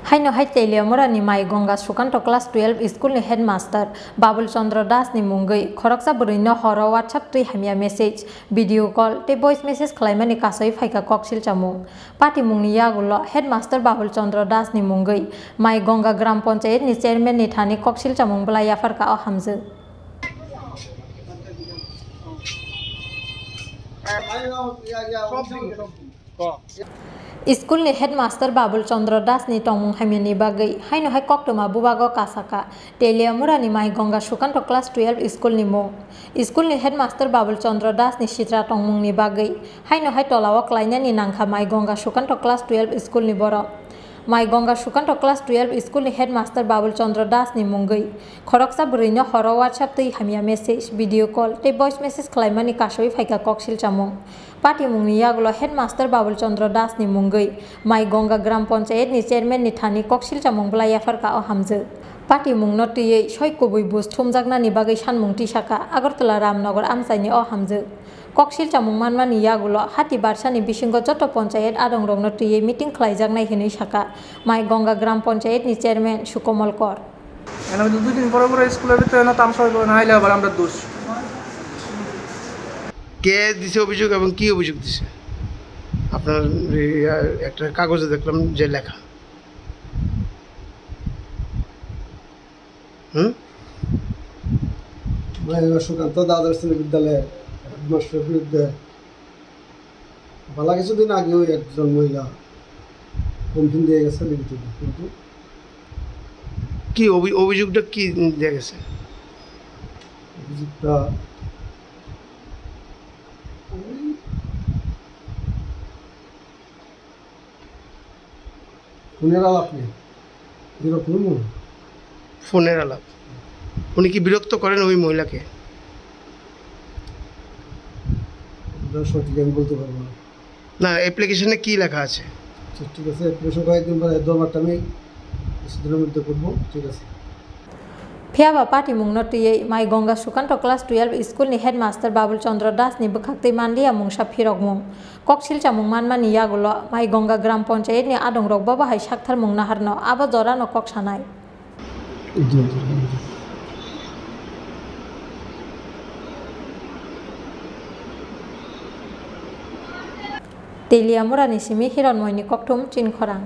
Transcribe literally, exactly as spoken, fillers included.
Haino hai Teliamura ni Mai Gonga Sukanto class twelve school ni headmaster Babul Chandra Das ni mungwi khoroksa bwrwi no horo WhatsApp twi hamya message, video call tei voice message khwlaimani kasui phaikha koksil chamung. Patimung ni yagulo headmaster Babul Chandra Das ni mungwi Mai Gonga Gram Panchayat ni chairman ni thani koksil chamung bwlai yapharkha o hamjwk. School ni headmaster Babul Chandra Das ni tongmung hamya ni bagwi haino hai koktwma bubago kasaka Teliamura ni Mai Gonga Sukanto class twelve school ni mung. School ni headmaster Babul Chandra Das ni sitra tongmung ni bagwi haino hai tolao klainani nangkha Mai Gonga Sukanto class twelve school ni borok. Mai Gonga Sukanto class twelve school ni headmaster Babul Chandra Das ni mungwi khoroksa bwrwi no horo WhatsApp twi hamya message, video call tei voice message khwlaimani kasui phaikha koksil chamung. Patimung ni yagulo headmaster Babul Chandra Das ni mungwi Mai Gonga Gram Panchayat ni chairman ni thani koksil chamung bwlai yapharkha o hamjwk. Patimung no twiwi soi kubui buj thumjaknani bagwi sanmung tisaka Agartala Ramnagar amchaini o hamjwk. Koksil chamung manmani yagulo hati barsani bisingo joto panchayat adongrokno twiwi meeting khlaijaknai hinwi saka Mai Gonga Gram Panchayat ni chairman Sukomal Kor. Eno dui din pore pore school-o bhitor eno tamsa hoibo, na aile abar amra dos. কে দিছে অভিযোগ এবং কি অভিযোগ দিছে? আপনার এই, আহ, একটা কাগজে দেখলাম যে লেখা। হুম? মাইগঙ্গা সুকান্ত দ্বাদশ শ্রেণী বিদ্যালয়ের হেডমাস্টারের বিরুদ্ধে ভালা কিছুদিন আগেও একজন মহিলা কমপ্লেন দিয়ে গেছে লিখিত, কিন্তু কি অভি-, অভিযোগটা কি দিয়ে গেছে? অভিযোগটা ওই ফোনের আলাপ নিয়ে এরকম। ফোনের আলাপ। উনি কি বিরক্ত করেন ওই মহিলাকে? ওটা সঠিক আমি বলতে পারবো না। না, অ্যাপ্লিকেশনে কি লেখা আছে? আচ্ছা, ঠিক আছে, অ্যাপ্লিকেশন কয়েকদিন পরে, দরবারটা আমি কিছুদিনের মধ্যে করবো, ঠিক আছে। Phiya ba patimung no twiwi Mai Gonga Sukanto class twelve school ni headmaster Babul Chandra Das ni bwkhak twi manliya mungsa phirokmung. Koksil chamung manmani yagulo Mai Gonga Gram Panchayat ni adongrok bobo hai saktharmung naharno abo jorano kok sanai. Teliamura ni simi Hironmoy ni kokthum Chinkhorang.